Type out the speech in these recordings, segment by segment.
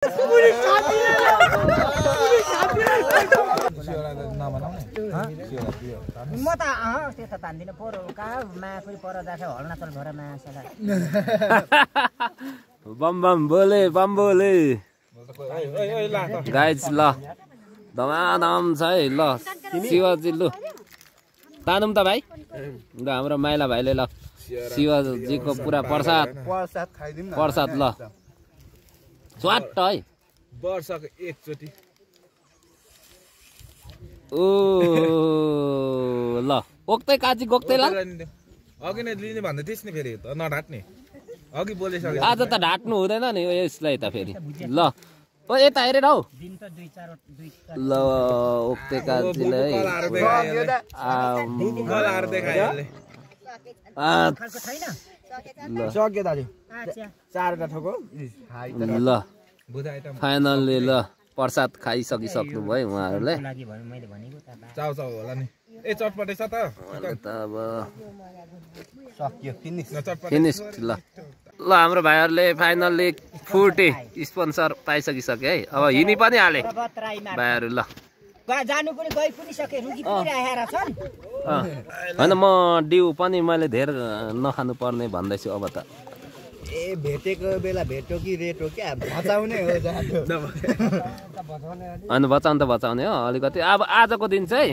म त त्यो त तान्दिनँ पोरो कहाँ माफुरी पर जाछ हल्नाचल भएर मासला बम बोले गाइज ल धमाधम छ है ल शिवजी लु तानौँ त भाइ ल हाम्रो माइला भाइले ल शिवजीको पुरा प्रसाद ल स्वाट है वर्षको एकचोटि ओ ल ओक्तै काजी गोक्तै ल अघि नै लिने भन्दै थिइस् नि फेरि नढाट्ने अघि बोलिसक्यो आज त ढाट्नु हुँदैन नि यसलाई त फेरि ल ओ यता हेरेर हौ ल ओक्तै काजीले सक्यो दाजु चारवटा ठोको ल फाइनल्ली ल प्रसाद खाइसकिसक्नु भयो उहाँहरूले चाउ होला नि ए चटपटे छ त अब सक्यो फिनिस ल हाम्रो भाइहरूले फाइनल्ली फुटे स्पोन्सर पाइसकिसके है अब हिँडी पनि हाले भाइहरू ल जानु पनि गइ पनि सके रुगी पनि राखेर छन् हैन म डिउ पनि मैले धेर नखानु पर्ने भन्दैछु अब त ए भेटेको बेला भेटो कि रेटो क्या बचाउने हो अनि बचाउने हो अलिकति अब आजको दिन चाहिँ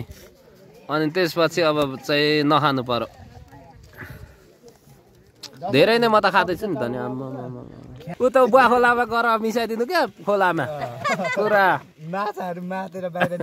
अनि त्यसपछि अब चाहिँ नखानु पर्यो धेरै नै म त खाँदैछु नि त नि उ त बुवा खोलामा गएर मिसाइदिनु क्या खोलामा पुरा माछाहरू मातेर बाहिर